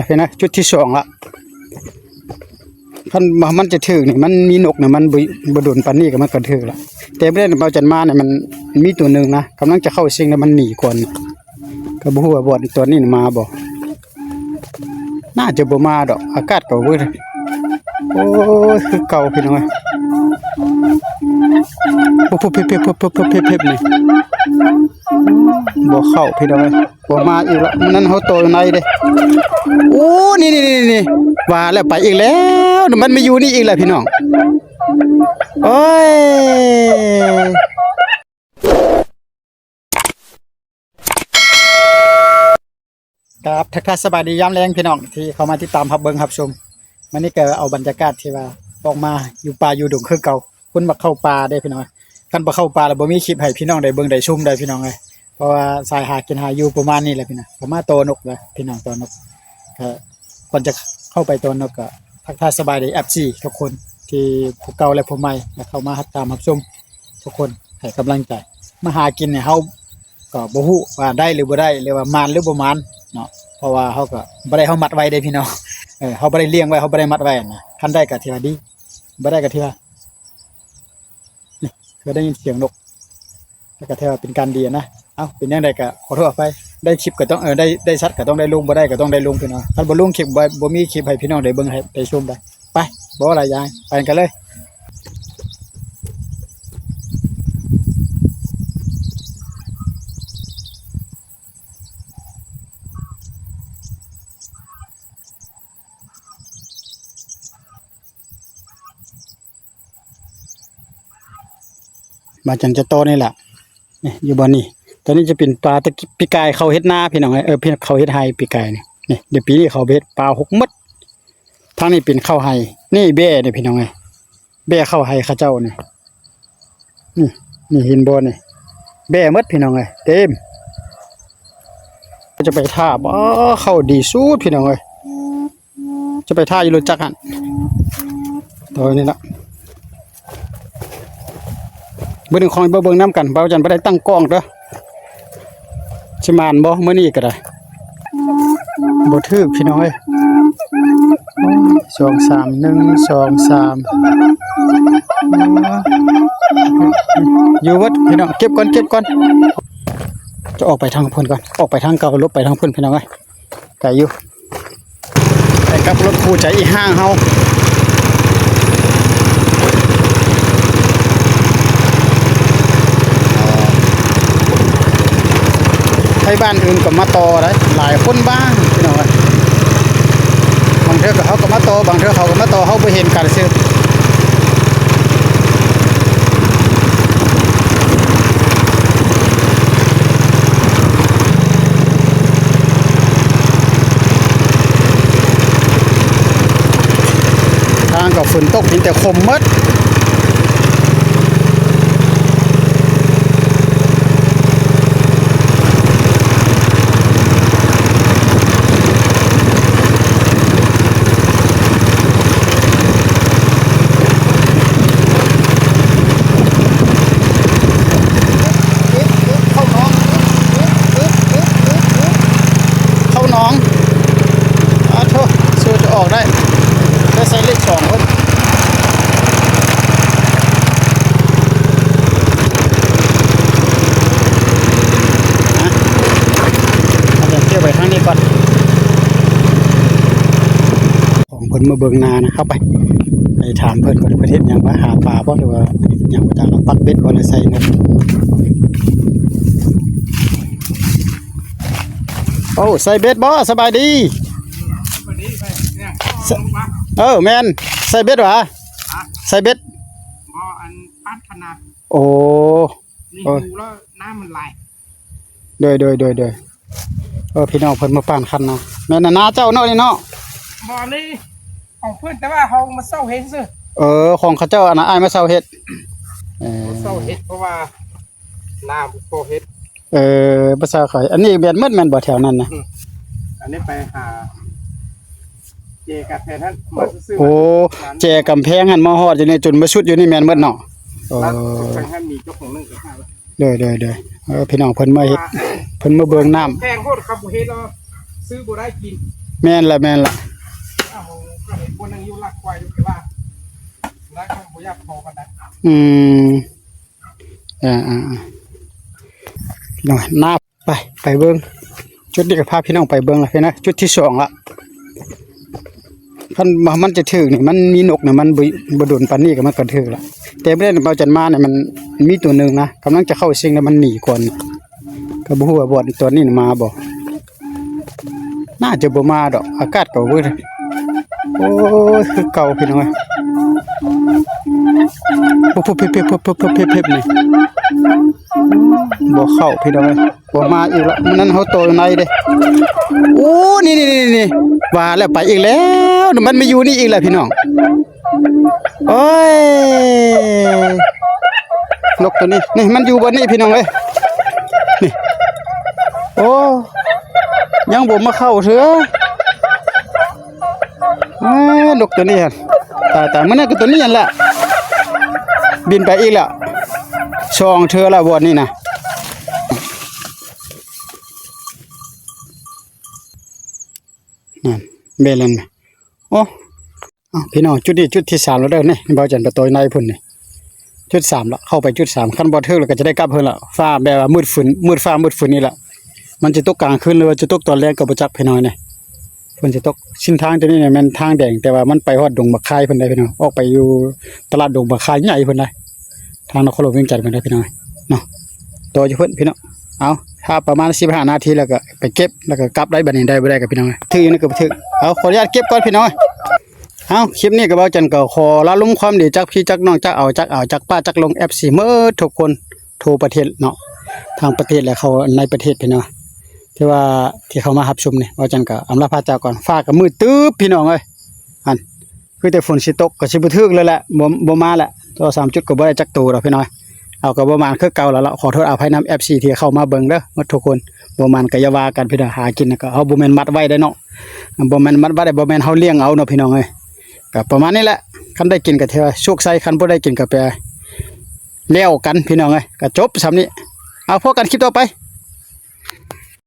ເຫັນນະ ຈຸດທີສອງລະ. ຄັນວ່າມັນຈະຖືກນີ້ ມັນມີນົກນີ້ ມັນບໍ່ ບໍ່ດົນປານນີ້ກໍມັນກໍຖືກລະ. ແຕ່ບໍ່ໄດ້ເອົາຈັນມານີ້ ມັນມີຕົວໜຶ່ງນະ ກຳລັງຈະເຂົ້າຊິງ ແລ້ວມັນໜີກ່ອນ. ກໍບໍ່ຮູ້ວ່າບ່ອນຕົວນີ້ມາບໍ່. ໜ້າຈະບໍ່ມາດອກ ອາກາດກໍເວີດ. ໂອ້ຍ ຄືເກົ່າພີ່ນ້ອງເອີຍ. ໂອ້ ເພັບໆໆໆໆ ນີ້ ບໍ່ເຂົ້າພີ່ນ້ອງເອີຍ. ບໍ່ມາອີກລະ. ມື້ນັ້ນເຮົາຕໍ່ຢູ່ໃນເດ້. ໂອ້ ນີ້ໆໆ ວ່າແລ້ວໄປອີກແລ້ວ. ມັນມາຢູ່ນີ້ອີກແລ້ວພີ່ນ້ອງ. ໂອ້ຍ. ກາບທັກທາຍສະບາຍດີຍາມແລງພີ່ນ້ອງ ທີ່ເຂົ້າມາຕິດຕາມຮັບເບິ່ງຮັບຊົມ. ມື້ນີ້ກໍເອົາບັນຍາກາດທີ່ວ່າອອກມາຢູ່ປ່າຢູ່ດົງຄືເກົ່າ. ຄົນມັກເຂົ້າປ່າເດ້ພີ່ນ້ອງ. ຄັນບໍ່ເຂົ້າປ່າແລ້ວບໍ່ມີຄລິບໃຫ້ພີ່ນ້ອງໄດ້ເບິ່ງໄດ້ຊົມໄດ໋ພີ່ນ້ອງເອີຍ. ເພາະວ່າສາຍຫາກິນຫາຢູ່ປະມານນີ້ແຫຼະພີ່ນ້ອງ. ກໍມາຕໍ່ນົກແຫຼະພີ່ນ້ອງ ຕໍ່ນົກ. ກໍກ່ອນຈະເຂົ້າໄປຕໍ່ນົກ ກໍທັກທາຍສະບາຍດີ ເອັຟຊີ ທຸກຄົນ ທີ່ຜູ້ເກົ່າ ແລະ ຜູ້ໃໝ່ ທີ່ເຂົ້າມາຮັບຕາມຮັບຊົມ. ທຸກຄົນໃຫ້ກຳລັງໃຈ. ມາຫາກິນນີ້ເຮົາກໍບໍ່ຮູ້ວ່າໄດ້ຫຼືບໍ່ໄດ້ ຫຼືວ່າໝານຫຼືບໍ່ໝານເນາະ. ເພາະວ່າເຮົາກໍບໍ່ໄດ້ ເຮົາມັດໄວ້ເດ້ພີ່ນ້ອງ. ເອີ ເຮົາບໍ່ໄດ້ລ້ຽງໄວ້ ເຮົາບໍ່ໄດ້ມັດໄວ້ນະ. ຄັນໄດ້ກໍຖືວ່າດີ ບໍ່ໄດ້ກໍຖືວ່າ ນີ້ ຄືໄດ້ຍິນສຽງນົກ ແລ້ວກໍຖືວ່າເປັນການດີນະ. ເອົ້າ ເປັນຈັ່ງໃດກໍຂໍໂທດອະໄພ. ໄດ້ຄລິບກໍຕ້ອງ ເອີ ໄດ້ ໄດ້ຊັດກໍຕ້ອງໄດ້ລົງ ບໍ່ໄດ້ກໍຕ້ອງໄດ້ລົງພີ່ນ້ອງ. ຄັນບໍ່ລົງຄລິບ ບໍ່ ບໍ່ມີຄລິບໃຫ້ພີ່ນ້ອງໄດ້ເບິ່ງ ໃຫ້ໄດ້ຊົມໄດ້. ໄປ ບໍ່ຫຼາຍຢ່າງ ໄປກັນເລີຍ. ມາຈັ່ງຈະຕໍ່ນີ້ລະ. ນີ້ ຢູ່ບ່ອນນີ້ ຕົວນີ້ຈະເປັນປ່າ ແຕ່ປີກາຍເຂົາເຮັດນາພີ່ນ້ອງເອີຍ. ເອີ ເຂົາເຮັດໄຮ່ປີກາຍນີ້. ນີ້ ດຽວປີນີ້ເຂົາເຮັດປ່າຫົກໝົດ. ທາງນີ້ເປັນເຂົ້າໄຮ່. ນີ້ແບ້ນີ້ພີ່ນ້ອງເອີຍ ແບ້ເຂົ້າໄຮ່ເຂົາເຈົ້ານີ້. ນີ້ ນີ້ເຫັນບໍ່ນີ້ ແບ້ໝົດພີ່ນ້ອງເອີຍ ເຕັມ. ຈະໄປຖ້າບໍ່ ເຂົ້າດີສຸດພີ່ນ້ອງເອີຍ. ຈະໄປຖ້າຢູ່ລົດຈັກຫັ້ນ ໂຕນີ້ລະ. ເບິ່ງຂອງ ເບິ່ງນຳກັນ. ບ່າວຈັນບໍ່ໄດ້ຕັ້ງກ້ອງເດີ. ຊິໝານບໍ່ມື້ນີ້ກໍໄດ້? ບໍ່ຖືກພີ່ນ້ອງເອີຍ. ສອງ ສາມ ໜຶ່ງ ສອງ ສາມ ຢູ່ເບິດພີ່ນ້ອງ. ເກັບກ່ອນ ເກັບກ່ອນ. ຈະອອກໄປທາງພຸ້ນກ່ອນ ອອກໄປທາງເກົ່າ ຫຼົບໄປທາງພຸ້ນພີ່ນ້ອງເອີຍ. ໄກຢູ່ ໄປກັບລົດຄູ່ໃຈອີ່ຫ້າງເຮົາ. ໄທບ້ານອື່ນກໍມາຕໍ່ໄດ້ ຫຼາຍຄົນບ້າງພີ່ນ້ອງເອີຍ. ບາງເທື່ອກໍເຮົາກໍມາຕໍ່ ບາງເທື່ອເຂົາກໍມາຕໍ່ ເຮົາບໍ່ເຫັນກັນຊື່. ທາງກໍຝົນຕົກ ມີແຕ່ຄົມໝົດ. ເຂົ້າໜອງ ອາໂທ ສູ້ຈະອອກໄດ້ ໄດ້ໃສ່ເລກສອງພຸ້ນ. ນະ ເອົາແຕ່ງກ່ຽວໄປທາງນີ້ກ່ອນ. ຂອງເພິ່ນມາເບິ່ງນານະ ເຂົ້າໄປ ໄປຖາມເພິ່ນກ່ອນ ເພິ່ນເຮັດຫຍັງວະ ຫາປາບໍ່ ຫຼືວ່າຫຍັງບໍ່ຈັກ ປັກເບັດບໍ່ ຫຼືໃສ່ນົກ. ໂອ້ ໃສ່ເບັດບໍ່? ສະບາຍດີ. ເອີ ແມ່ນ ໃສ່ເບັດຫວາ? ໃສ່ເບັດບໍ່? ອັນ ປາດຄັນນາ. ໂອ້ ນີ້ ເອີ ຢູ່ແລ້ວນ້ຳມັນຫຼາຍ. ໂດຍ ໂດຍ ໂດຍ ໂດຍ. ເອີ ພີ່ນ້ອງເພິ່ນມາປານຄັນນາ ແມ່ນນາເຈົ້າເນາະນີ້ເນາະ? ບໍ່ ນີ້ຂອງເພິ່ນ ແຕ່ວ່າເຮົາມາເຊົ່າເຮັດຊື່. ເອີ ຂອງເຂົາເຈົ້າ ອັນນັ້ນ ອ້າຍມາເຊົ່າເຮັດ. ເອີ ມາເຊົ່າເຮັດ ເພາະວ່າ ນາບໍ່ພໍເຮັດ. ເອີ ພາສາຂ້ອຍ ອັນນີ້ແມ່ນໝົດແມ່ນບໍ່ແຖວນັ້ນນະ? ອືມ ອັນນີ້ໄປຫາແຈກຳແພງຫັ້ນມາຊື່ໆ. ໂອ້ ແຈກຳແພງຫັ້ນມາຮອດຢູ່ນີ້ ຈົນມາສຸດຢູ່ນີ້ແມ່ນໝົດເນາະ? ໂອ້ ແຕ່ງຫັ້ນມີເຈົ້າຂອງໜຶ່ງກໍຫາ. ໂດຍ ໂດຍ ໂດຍ. ເອີ ພີ່ນ້ອງເພິ່ນມາເຮັດ ເພິ່ນມາເບິ່ງນ້ຳ. ແພງໂພດ ຄັນບໍ່ເຮັດແລ້ວຊື້ບໍ່ໄດ້ກິນ. ແມ່ນລະ ແມ່ນລະ ອ້າວ ກໍເຫັນຄົນໜຶ່ງຢູ່ຫຼັກກວ່າຢູ່ ແຕ່ວ່າຫຼັກມັນບໍ່ຢາກພໍປານໃດ ອືມ ອ່າໆ ພີ່ນ້ອງ ໜ້າ ໄປ ໄປເບິ່ງ ຈຸດນີ້ກໍພາພີ່ນ້ອງໄປເບິ່ງລະ ເຫັນນະ ຈຸດທີສອງລະ ຄັນວ່າມັນຈະຖືກນີ້ ມັນມີນົກນີ້ ມັນບໍ່ ບໍ່ດົນປານນີ້ກໍມັນກໍຖືກລະ ແຕ່ມື້ນັ້ນເບົາຈັນມານີ້ ມັນມີຕົວໜຶ່ງນະ ກຳລັງຈະເຂົ້າຊິງ ແລ້ວມັນໜີກ່ອນ ກໍບໍ່ຮູ້ວ່າບ່ອນຕອນນີ້ນະມາບໍ່ ໜ້າຈະບໍ່ມາດອກ ອາກາດກໍບໍ່ ໂອ້ຍ ຄືເກົ່າພີ່ນ້ອງເອີຍ ໂອ້ ເພັບໆໆໆໆ ນີ້ ບໍ່ເຂົ້າພີ່ນ້ອງເອີຍ ບໍ່ມາອີກລະ ມື້ນັ້ນເຮົາໂຕໃນເດ້ ໂອ້ ນີ້ໆໆ ວ່າແລ້ວໄປອີກແລ້ວ ມັນມາຢູ່ນີ້ອີກແລ້ວພີ່ນ້ອງ ໂອ້ຍ ນົກໂຕນີ້ ນີ້ ມັນຢູ່ບ່ອນນີ້ພີ່ນ້ອງເອີຍ ນີ້ ໂອ້ ຍັງບໍ່ມາເຂົ້າເທື່ອ ເອີ ນົກໂຕນີ້ຫັ້ນ ຕາຍໆ ມື້ນັ້ນກໍໂຕນີ້ຫັ້ນແຫຼະ ບິນໄປອີກແລ້ວ ສອງເທື່ອແລ້ວບ່ອນນີ້ນະ ນັ້ນ ແມ່ນແລ້ວ ໂອ້ ອ້າວ ພີ່ນ້ອງ ຈຸດນີ້ຈຸດທີສາມແລ້ວເດີ ນີ້ ເບົາຈັນໄປໂຕໃນພຸ້ນນີ້ ຈຸດສາມລະ ເຂົ້າໄປຈຸດສາມ ຄັນບໍ່ຖືກລະກໍຈະໄດ້ກັບເຮືອນລະ ຟ້າແບບວ່າມືດຝືນ ມືດຟ້າມືດຝືນນີ້ລະ ມັນຈະຕົກກາງຄືນ ຫຼືວ່າຈະຕົກຕອນແລງກໍບໍ່ຈັກພີ່ນ້ອງເອີຍ ຝົນຈະຕົກ ເສັ້ນທາງໂຕນີ້ແມ່ນທາງແດງ ແຕ່ວ່າມັນໄປຮອດດົງບັກຄາຍພຸ້ນໄດ໋ພີ່ນ້ອງ ອອກໄປຢູ່ຕະຫຼາດດົງບັກຄາຍໃຫຍ່ພຸ້ນໄດ໋ ທາງນະຄອນຫຼວງວຽງຈັນພຸ້ນໄດ໋ພີ່ນ້ອງເນາະ ຕໍ່ຢູ່ພຸ້ນພີ່ນ້ອງ ເອົາ ຖ້າປະມານສິບຫ້ານາທີແລ້ວກໍໄປເກັບ ແລ້ວກໍກັບໄດ້ ບັດນີ້ໄດ້ບໍ່ໄດ້ກໍພີ່ນ້ອງ ຖືກຢູ່ນີ້ກໍບໍ່ຖືກ ເອົາ ຂໍອະນຸຍາດເກັບກ່ອນພີ່ນ້ອງ ເອົາ ຄລິບນີ້ກໍເບົາຈັນກໍຂໍລາລົມຄວາມດີຈາກພີ່ຈາກນ້ອງ ຈາກເອົາ ຈາກເອົາ ຈາກປ້າ ຈາກລຸງ ເອັຟຊີ ໝົດທຸກຄົນ ທົ່ວປະເທດເນາະ ທາງປະເທດ ແລະ ເຂົ້າໃນປະເທດພີ່ນ້ອງ ທີ່ວ່າທີ່ເຂົ້າມາຮັບຊົມນີ້ ເວົ້າຈັນກໍອຳລາພາຈາກກ່ອນ ຟ້າກໍມືດຕຶບພີ່ນ້ອງເອີຍ ອັນ ຄືແຕ່ຝົນຊິຕົກກໍຊິບໍ່ຖືກເລີຍແຫຼະ ບໍ່ ບໍ່ມາແຫຼະ ສອງສາມຈຸດກໍບໍ່ໄດ້ຈັກໂຕດອກພີ່ນ້ອງ ເອົາ ກໍບໍ່ມານຄືເກົ່າແລ້ວລະ ຂໍໂທດອະໄພນຳ ເອັຟຊີ ທີ່ເຂົ້າມາເບິ່ງເດີໝົດທຸກຄົນ ບໍ່ມານກໍຢ່າວ່າກັນພີ່ນ້ອງ ຫາກິນກໍເຮົາບໍ່ແມ່ນມັດໄວ້ໄດ໋ເນາະ ບໍ່ແມ່ນມັດໄວ້ ບໍ່ແມ່ນເຮົາລ້ຽງເອົາເນາະພີ່ນ້ອງເອີຍ ກໍປະມານນີ້ແຫຼະ ຄັນໄດ້ກິນກໍຖືວ່າໂຊກໄຊ ຄັນບໍ່ໄດ້ກິນກໍແປ ແລ້ວກັນພີ່ນ້ອງເອີຍ ກໍຈົບສ່ຳນີ້ ເອົາ ພົບກັນຄລິບຕໍ່ໄປ.